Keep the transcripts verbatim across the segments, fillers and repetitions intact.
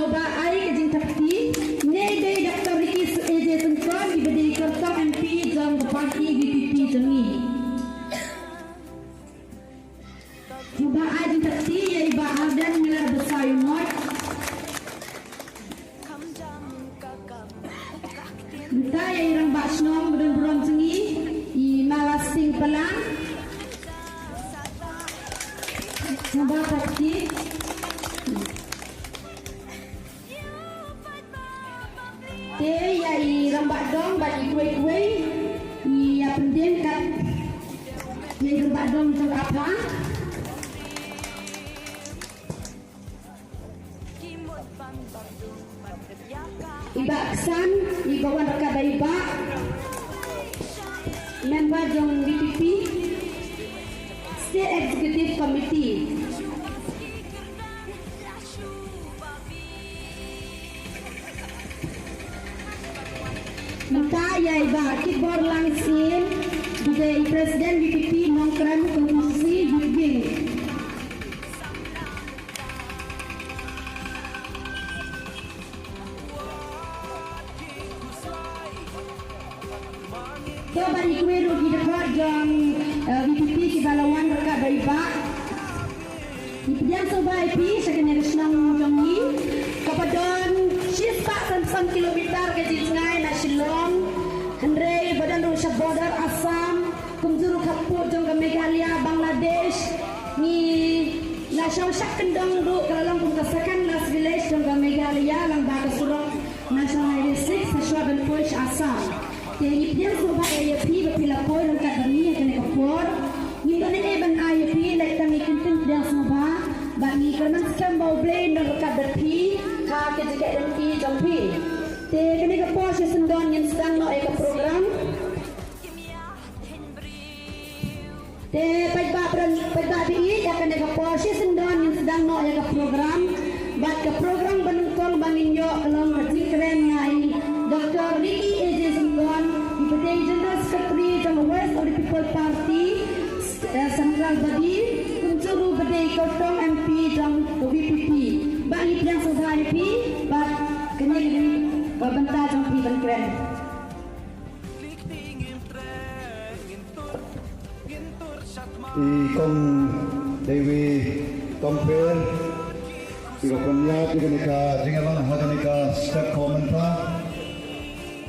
Ba ai ka jingthap kti, ne dei Doctor Ricky A J Syngkon, i ba dei kyrtong M P jong ka party V P P jong ngi. Ba ai jingthap kti ïa i Bah Ardent Miller Basaiawmoit. Mynta ïa i rangbah shnong ba don burom jong ngi, i Malasting Palang. Ba thap kti. Te ïa i rangbah dong bad i kiwei kiwei, ngi ïa pyndem kat ïa i rangbah dong jong ka Phang. I Bah Ksan, i ba wan ryngkat bad i Bah, member jong V P P State Executive Committee. Mynta ïa i Bah Kitborlang Syiem, i dei i President V P P Nongkrem Constituency Youth Wing. To bad i kiwei ruh ki dkhot jong, eh, V P P kiba la wan ryngkat bad i Bah. Ngi pdiang sngewbha ïa phi sha kane ka shnong jong ngi kaba don shispah san san kilometer ka jingjngai na Shillong. Hynrei ba don ruh sha border Assam, kumjuh ruh khappud jong ka Meghalaya, Bangladesh. Ngi la shong shah kyndong ruh ka la long kum ka second last village jong ka Meghalaya lyngba ka surok National Highway six hashwa ban poi sha Assam. Te ngi pdiang sngewbha ïa phi ba phi la poi ryngkat bad ngi ha kane ka por. Ngim don ei ei ban ai ïa phi, lait tang ngi kyntien pdiang sngewbha bad ngi kyrmen skhem ba U Blei un don ryngkat bad phi ha ka jingïaid lynti jong phi. Te kane ka por shisien don ngin sdang noh ïa ka program. Te paidbah, paidbah ba ïeit, ha kane ka por shisien don ngin sdang noh ïa ka program. Bad ka program ba nyngkong ba ngin ïoh ka long ka jingkren na i Doctor Ricky A J Syngkon, i ba dei General Secretary jong ka Voice of the People Party, eh, Central Body, kumjuh ruh ba dei kyrtong M P jong ka V P P. Ba ngi pdiang sngewbha ïa phi, bad kane ka dei ka bynta jong phi ban kren. I Kong Dewi Tongpher, i ba pynïaid ïa kane ka jingïalang ha kane ka step kaba mynta.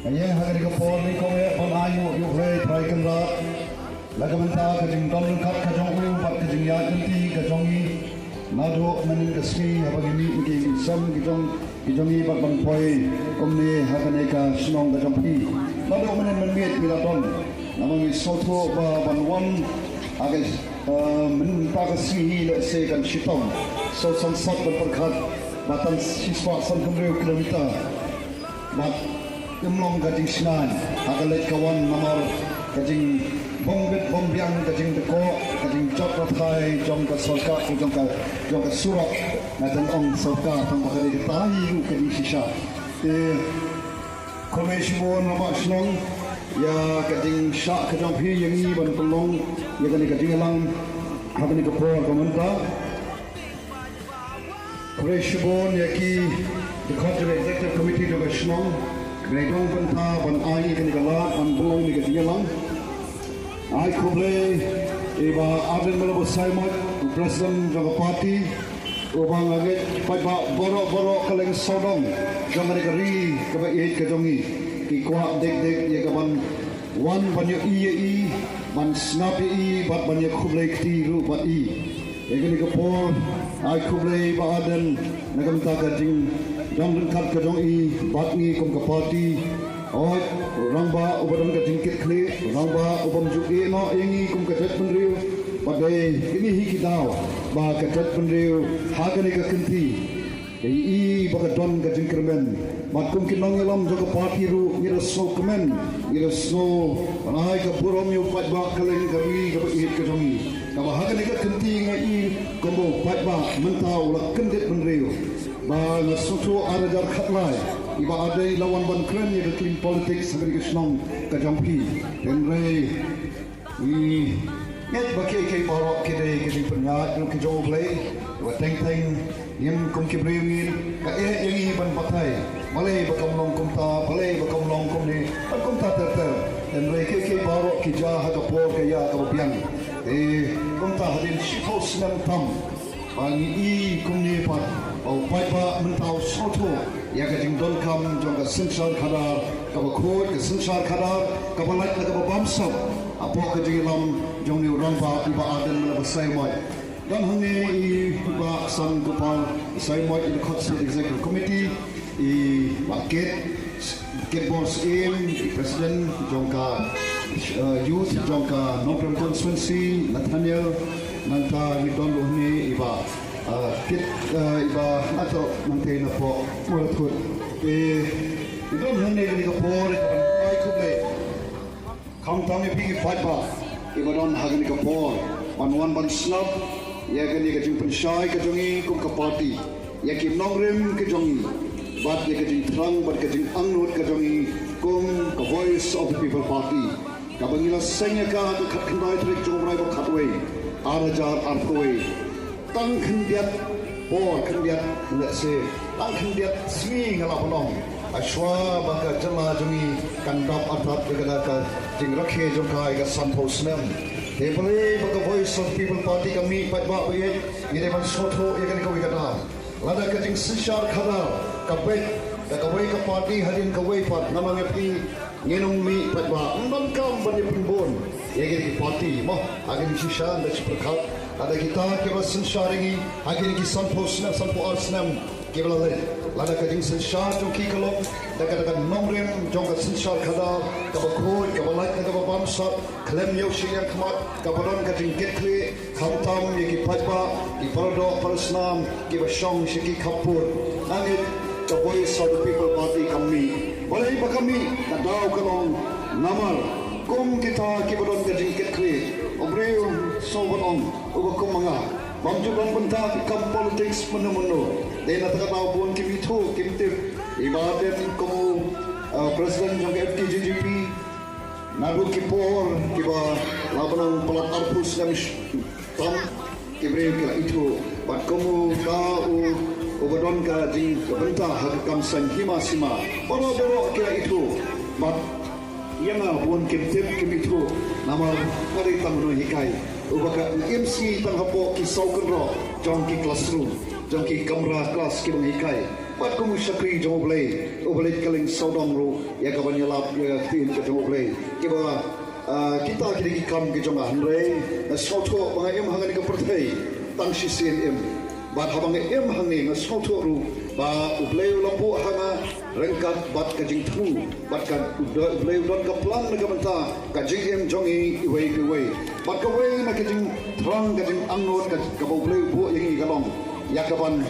Nga ïeng ha kane ka por, i Kong, ïa ban ai nguh ïa U Blei Trai Kynrad na ka bynta ka jingdon ryngkat ka jong u bad ka jingïaid lynti ka jong ngi. Naduh mynnin ka sngi haba ngi mih ki sem ki jong, ki jong ngi bad ban poi kumne ha kane ka shnong ka jong phi. Naduh mynnin mynmiet ngi la don. Namar ngi sngewthuh ba ban wan ha ka, eh, mynta ka sngi hi lehse kan shitom. Sngewsangsot ban pyrkhat ba tang shispah san hynriew kilometer. Bad ym long ka jingshngaiñ ha ka leit ka wan namar ka jingbym bit bym biang, ka jingdkoh, ka jingjot rathai jong ka sorkar, jong ka, jong ka surok. Nga tang ong sorkar tang ba ka dei kata hi ruh ka jingshisha. Te khublei shibun rangbah shnong ïa ka jingshah ka jong phi ïa ngi ban pynlong ïa kane ka jingïalang ha kane ka por ka mynta. Khublei shibun ïa ki dkhot jong ka Executive Committee jong ka shnong, ba la don bynta ban ai kane ka lad ban pynlong kane ka jingïalang. Ai khublei ïa i Bah Ardent Miller Basaiawmoit, u President jong ka party, uba nga ngeit paidbah baroh baroh kylleng sawdong jong kane ka ri kaba ïeit ka jong ngi ki kwah dik dik ïa ka ban wan ban ïohi ïa i, ban sngap ïa i bad ban ïakhublei kti ruh bad i. Ïa kane ka por, ai khublei Bah Ardent na ka bynta ka jingdon ryngkat ka jong i bad ngi kum ka party. Hooid, u rangbah uba don ka jingkitkhlieh, u rangbah u bym ju ïehnoh ïa ngi kum ka jaitbynriew. Bad dei kine hi ki daw ba ka jaitbynriew ha kane ka kynti ka ïohi ba ka don ka jingkyrmen. Bad kum ki nongïalam jong ka party ruh ngi da sngewkmen, ngi da sngew ban ai ka burom ïa u paidbah kylleng ka ri kaba ïeit ka jong ngi, kaba ha kane ka kynti nga i kumba u paidbah mynta u la kyndit bynriew. Ba nga sngewthuh ar hajar khatlai i Bah Ardent i la wan ban kren ïa ka clean politics ha kane ka shnong ka jong phi. Hynrei i ngeit ba kiei kiei baroh ki dei ki jingpynïaid ki jong U Blei. Ba teng teng Ngin kum ki briew ngin, ka eh ïa ngi ban batai. Balei ba kam long kumta, balei ba kam long kumne, ban kumta ter ter. Hynrei kiei kiei baroh ki jia ha ka por ka ïa kaba biang. Te kumta hadien shiphew snem tam, ba ngi i kumne pat, ba u paidbah mynta u sngewthuh ïa ka jingdonkam jong ka synshar khadar kaba khuid, ka synshar khadar kaba lait, kaba bamsap hapoh ka jingïalam jong une u rangbah, i Bah Ardent Miller Basaiawmoit. Don hangne i Bah Sangupal Basaiawmoit, i dkhot State Executive Committee, i Bah Kit, Kitbor Syiem, i President jong ka, eh, Youth jong ka Nongkrem Constituency, Nathaniel, nangta ngi don ruh hangne i Bah, eh, Kit, eh, i Bah Nato, nangta napoh Mawlathut. Eh, ngi don hangne kane ka por, kaba ai khublei. Khamtam ïa phi ki paidbah kiba don ha kane ka por ban wan ban sngap ïa kane ka jingpynshai ka jong ngi kum ka party, ïa ki nongrim ka jong ngi, bad ïa ka jingthrang bad ka jingangnud ka jong ngi kum ka Voice of the People Party, kaba ngi la seng ïa ka ha ka khatkhyndai tarik jong u bnai ba khatwei, ar hajar arphew wei. Tang khyndiat por, khyndiat, lehse tang khyndiat sngi nga la pynlong, hashwa ba ka jylla jong ngi kan dap artat ïa ka, ka jingrakhe jong ka ïa ka sanphew snem. Te balei ba ka Voice of People Party ka mih, paidbah ba ïeit, ngi dei ban sngewthuh ïa kane kawei ka daw. Lada ka jingsynshar khadar ka beit da kawei ka party hadien kawei pat, namar ngi phi Ngin ym mih paidbah, ym donkam ban ïa pynbun ïa kine ki party mo ha kine ki shisha da shi pyrkhat. Lada kita kiba synshar ïa ngi ha kine ki sanphew snem, sanphew ar snem kiba la leit, lada ka jingsynshar jong ki ka long da kata ka nongrim jong ka synshar khadar kaba khuid, kaba lait, kaba bamsap, khlem ïoh shi ïa khmat, kaba don ka jingkitkhlieh, khamtam ïa ki paidbah, ki paradoh parasnam kiba shong sha ki khappud. Nangta ka Voice of the People Party ka mih. Balei ba ka mih? Ka daw ka long namar kum kita kiba don ka jingkitkhlieh, u briew sngewbha ban ong, uba kum ma nga, bym ju don bynta ki kam politics mynno mynno. Dei na kata ka daw bun kim ithuh, kim tip. I Bah Ardent kum u, uh, president jong ka F K J G P, naduh ki por kiba la bynta palat arphew snem tam, ki briew ki la ithuh. Bad kum uta u, uba don ka jing, ka bynta ha ka kam saiñ hima sima, baroh baroh ki la ithuh. Bad ïa nga bun kim tip, kim ithuh, namar nga dei tang u nonghikai uba ka im sngi tang hapoh ki saw kynroh jong ki classroom, jong ki kamra klas kiba ngi hikai. Bad kum u shakri jong U Blei uba leit kylleng sawdong ruh ïa kaban ïalap ïa ka ktien ka jong U Blei. Kiba, ah, kita ki dei ki kam ki jong nga, hynrei nga sngewthuh ba nga im ha kane ka pyrthei tang shisien im. Bad haba nga im hangne nga sngewthuh ruh ba U Blei u la buh ha nga ryngkat bad ka jingthmu, bad ka U Blei u don ka plan na ka bynta ka jingim jong ngi iwei pa iwei. Bad kawei na ka jingthrang, ka jingangnud ka, kaba U Blei u buh ïa ngi ka long ïa kaban,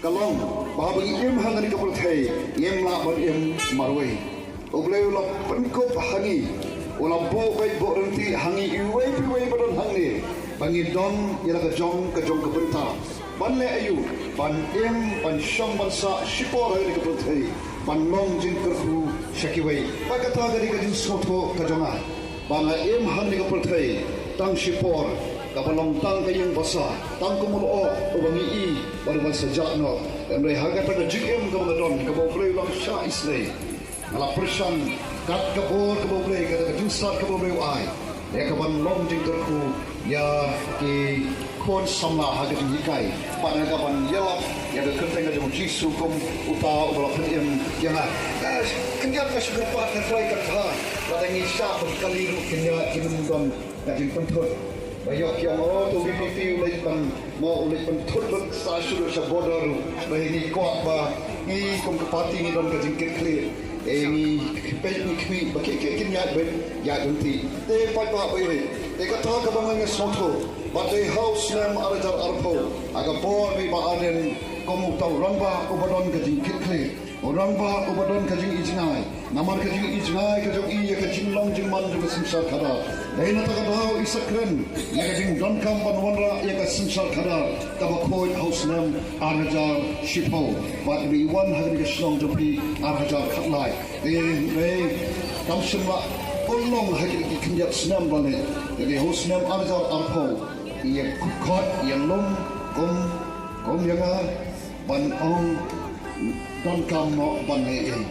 ka long ba haba ngi im ha kane ka pyrthei ngim lah ban im marwei. U Blei u la pynkup ha ngi, u la buh beit buh ryntih ha ngi iwei pa iwei ba don hangne, ba ngi don ïa la ka jong ka jong ka bynta ban leh aïu, ban im, ban shong ban sah shipor ha kane ka pyrthei, ban long jingkyrkhu sha kiwei. Bad kata ka dei ka jingsngewthuh ka jong nga, ba nga im ha kane ka pyrthei tang shipor kaba long tang ka ïing basa, tang kum u lyoh uba ngi i bad uban sa jah noh. Hynrei ha kata ka jingim kaba nga don, kaba U Blei u la shah isynei, nga la pyrshang kat ka bor kaba U Blei, kat ka jingstad kaba U Blei u ai, ïa kaban long jingkyrkhu ïa ki khun samla ha ka jinghikai, bad ïa kaban ïalap ïa ka kyrteng ka jong U Jisu kum uta uba la pynim ïa nga. Ka khyndiat ka shu kyrpad, ka trai ka kha, lada ngi shah ban kali ruh khyndiat, kin ym don ka jingpynthut. Ba ïoh ki ong, oh, to V P P u leit ban, mo, u leit ban thut lut sa shu lut sha border ruh. Ba ngi kwah ba ngi kum ka party ngi don ka jingkitkhlieh. Te ngi peit ngi khmih ba ki, ki, kin ïaid beit, ïaid beit. Te paidbah ba ïeit, te kata kaba nga sngewthuh, ba dei ha u snem ar hajar arphew, ha ka por ba i Bah Ardent kum uta u rangbah uba don ka jingkitkhlieh, u rangbah uba don ka jingijngai. Namar ka jingijngai ka jong i ïa ka jinglong jingman jong ka synshar khadar. Dei na kata ka daw i sa kren ïa ka jingdonkam ban wanrah ïa ka synshar khadar kaba khuid ha u snem ar hajar shiphew. Bad i wan ha kane ka shnong jong phi ar hajar khatlai. Te, te kam shym la pynlong ha kine ki khyndiat snem ba leit. Te ha u snem ar hajar arphew, i ïa khot, i ïa lum kum Kum ïa nga ban ong donkam noh ban leh ei.